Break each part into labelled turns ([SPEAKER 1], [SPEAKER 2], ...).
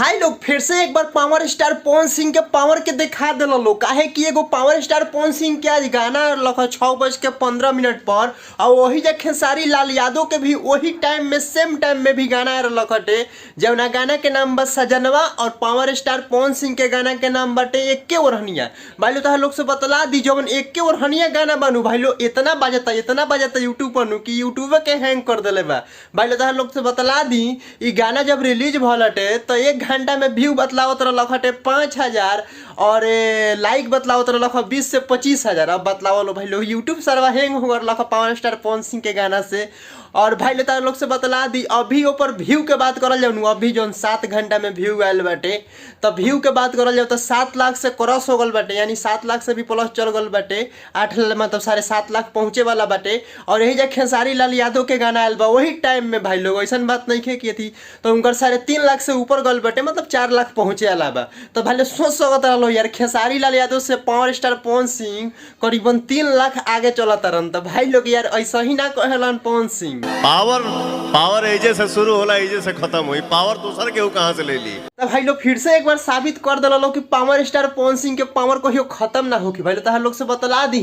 [SPEAKER 1] भाई लोग फिर से एक बार पावर स्टार पवन सिंह के पावर के दिखा दिल लोग, काहे कि एगो पावर स्टार पवन सिंह के आज गाना लख 6:15 पर और वही जा खेसारी लाल यादव के भी वही टाइम में सेम टाइम में भी गाना लखटे, जौना गाना के नाम बस सजनवा और पावर स्टार पवन सिंह के गाना के नाम बाटे एके ओरहनिया। भाई लोग लोग से बतला दी जौन एके ओरहनिया गाना बनू भाई लोग इतना बजता यूट्यूब पर नु कि यूट्यूब के हैंग कर दिले बा। भाई लोग लोग से बतला दी ई गाना जब रिलीज भल हटे तो 1 घंटा में व्यू बतलावत रहलक हटे 5000 और लाइक बतलावत रहलक 20 से 25,000। अब बतलावल भाई लोग यूट्यूब सरवा हैंग हो गलक पावर स्टार पवन सिंह के गाना से। और भाई लोग लोग से बतला दी अभी ऊपर व्यू के बात करल जाऊ, अभी जौन 7 घंटा में व्यू आयल बाटे तो व्यू के बात करल जाऊ तो 7 लाख से क्रॉस हो गल बाटे, यानी 7 लाख से भी प्लस चल गल बाटे, 8 मतलब 7.5 लाख पहुँचे वाला बाटे। और यही जा खेसारी लाल यादव के गाना आयल बा वही टाइम में भाई लोग, ऐसा बात नहीं है कि थी तो उनकर 3.5 लाख से ऊपर गल बाटे, मतलब 4 लाख पहुँचे वाला बा। तो भाई लोग सोच सकत रहो यार खेसारी लाल यादव से पावर स्टार पवन सिंह करीबन 3 लाख आगे चलत रहन। तो भाई लोग यार ऐसा ही ना कहलन पवन सिंह।
[SPEAKER 2] पावर पावर एजे से शुरू होला एजे से खत्म हुई, पावर दूसर केहू कहां से ले ली।
[SPEAKER 1] तो भाई लोग फिर से एक बार साबित कर दिल कि पावर स्टार पवन सिंह के पावर कहियो खत्म ना होगी। भाई लोग लोग से बतला the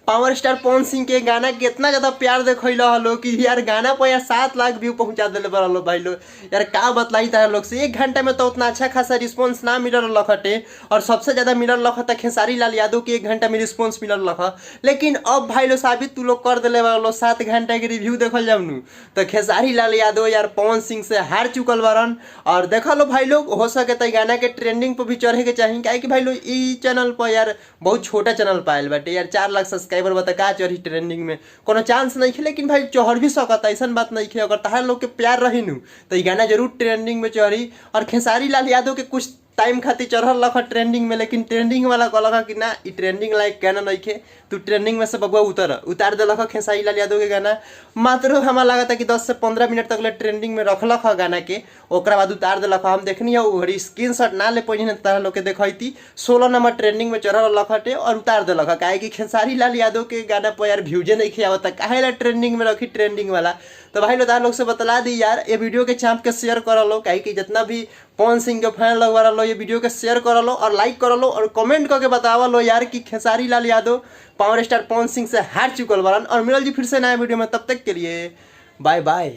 [SPEAKER 1] power star Pawan Singh के गाना के इतना ज्यादा प्यार देखल हलो कि यार गाना पर यार 7 लाख व्यू पहुंचा दिले बा भाई लोग। यार का बतलाई तार लोग से, 1 घंटा में तो उतना अच्छा खासा रिस्पॉन्स ना मिलल हटे और सबसे ज्यादा मिलल रहा खेसारी लाल यादव के 1 घंटा में रिस्पॉन्स मिलल रहा। लेकिन अब भाई लोग साबित तू लोग कर दिले बा, 7 घंटा के रिव्यू देखल जाऊ नु तो खेसारी लाल यादव यार पवन सिंह से हार चुकल बारन। और देखा लो भाई लोग हो सके तो गाना के ट्रेंडिंग पर भी चढ़े के चाही, काहे कि भाई लोग ई चैनल पर यार बहुत छोटा चैनल पायल बाटे यार, 4 लाख सब्सक्राइबर बा त का चढ़ी ट्रेंडिंग में, कोनो चांस नहीं है। लेकिन भाई चढ़ भी सकता, ऐसा बात नहीं है, अगर तहार लोग के प्यार रही नु तो ई गाना जरूर ट्रेंडिंग में चढ़ी। और खेसारी लाल यादव के कुछ टाइम खातिर चढ़ल रख ट्रेंडिंग में, लेकिन ट्रेंडिंग वाला कहलक कि ना ई ट्रेंडिंग लायक गाना नहीं खे, तू ट्रेंडिंग में से बबुआ उतर, उतार दिलक खेसारी लाल यादव के गाना। मात्र हमारा लागत कि 10 से 15 मिनट तक ले ट्रेंडिंग में रखलक गाना के, ओकरा बाद उतार दिलक। हम देखनी है घड़ी स्क्रीनशॉट ना ले पैनी तारा लोग के देखती 16 नंबर ट्रेंडिंग में चढ़ल रख हटे और उतार दिलक, काहे कि खेसारी लाल यादव के गाना पर यार व्यूजे नहीं आवता, काहे ला ट्रेंडिंग में रखी ट्रेंडिंग वाला। तो भाई लोग लोग से बतला दी यार ये वीडियो के चाँप के शेयर कर लो, काहे कि जितना भी पवन सिंह के फैन लोग लो ये वीडियो के शेयर कर लो और लाइक कर लो और कमेंट करके बतावा लो यार कि खेसारी लाल यादव पावर स्टार पवन सिंह से हार चुकल बारन। और मिलल जी फिर से नया वीडियो में, तब तक के लिए बाय बाय।